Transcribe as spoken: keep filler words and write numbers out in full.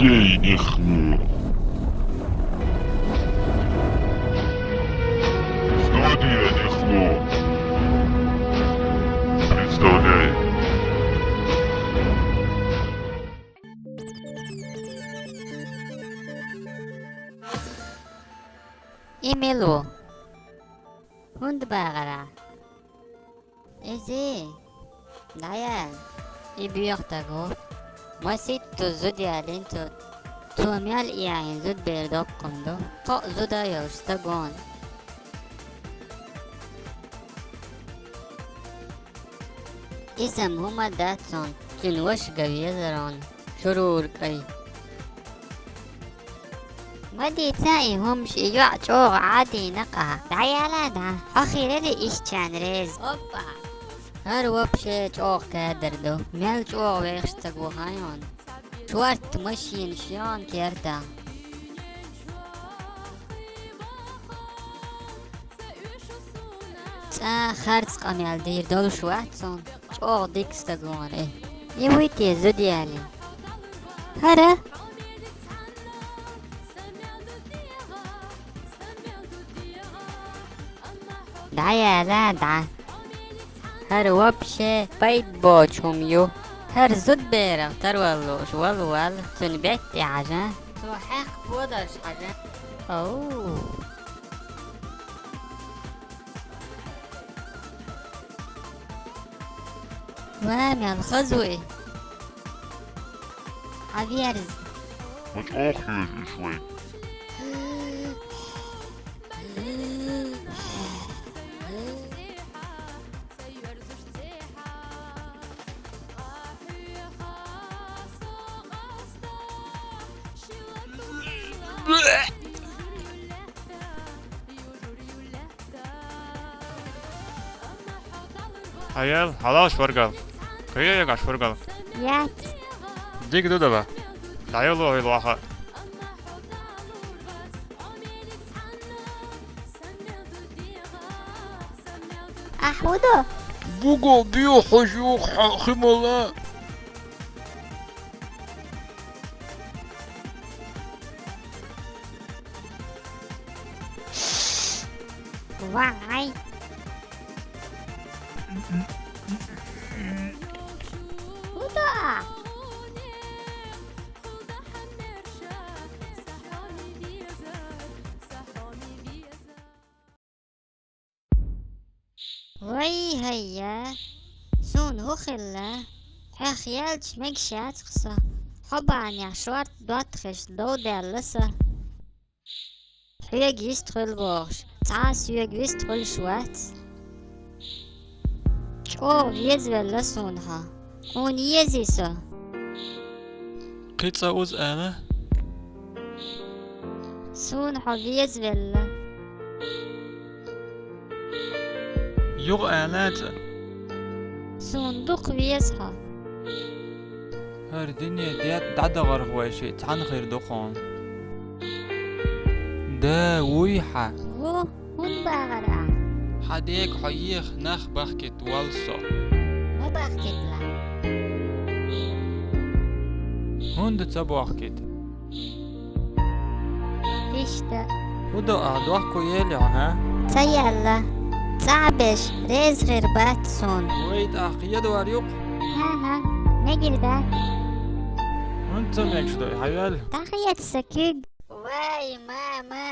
Ей, нихло. Студия нихло. Представляет. Имелу. ХӀунда багӀара? Эзи, дӀаяла, и боьхтаг ву. Масийтта зуда ялийна цо. Цо мел ийна зудабер доккхун ду. Кхо а зуда йолуш стаг ву. Иза-м хӀума дац хьуна, цуьнан ваша ган везара хьуна, шурура кӀай. Ма дийца и хӀумаш, и йоӀ чӀогӀа Ӏадийна-кх ахь. ДӀаяла дӀа, хьо хиларий иштта реза? Опа! ХӀара вообще чӀогӀа кадр ду. Мел чӀогӀа вехаш стаг ву хьайна. Шорта машенаш йогӀу керта. Цкъа харц къамел дийр долуш вац суна. ЧӀогӀа дика стаг ву хьуна и. И вуй те зуда ялийна? ХӀара? ДӀаяла дӀа. ХӀара вообще пайда боцу хӀума ю. ХӀара зудаберах тарваллуш вала-вала, цуьнан бетта тӀе хьажа. Цо хьаькхна подарш хьажа. Оу. Ва, мел хаза ву и. Хьаверза. Ма чӀогӀа хьоьжуш вай. Хьаял, хьалалаш варгал. Кхе ягаш варгал. Яц. Дика ду дала. ДӀайоло хӀуй лоха. Ахь хӀун до? Буго био хьожух химала. Вай. ХӀун до ахь? Вай, хӀайя, суна хӀун хилла? Хьох яьлча мегаш яц-кх со. Хьо бахьанехь шорта доттагӀашца дов даьлла со. Хьоьга йист хуьлу бохуш, цхьа а соьга вист хуьлуш вац. ЧӀогӀа везавелла суна хьо. Хьуна езий со? Кхин цкъа уза ала. Суна хьо везавелла. Юха ала цкъа. Суна дукха веза хьо. ХӀара дуьне дӀадахарх вай шиъ цхьаьна хир ду хьуна. Да, вуй хьан. Ву, хӀунда бахара ахь? Хьан дега хьо еха нах бахкийта воллу со. Ма бахкийтала. ХӀунда ца бохкийта? Иштта. ХӀун до ахь, дохко елахь, хӀа? Ца яьлла. ЦӀахь а беш, реза хир бац суна. Вай, тӀаккха кхедор ю-кх? ХӀан-хӀа, мегар дац. ХӀунда ца мегаш ду, хьавел? ДӀахеца сан куьг. Вай, мама!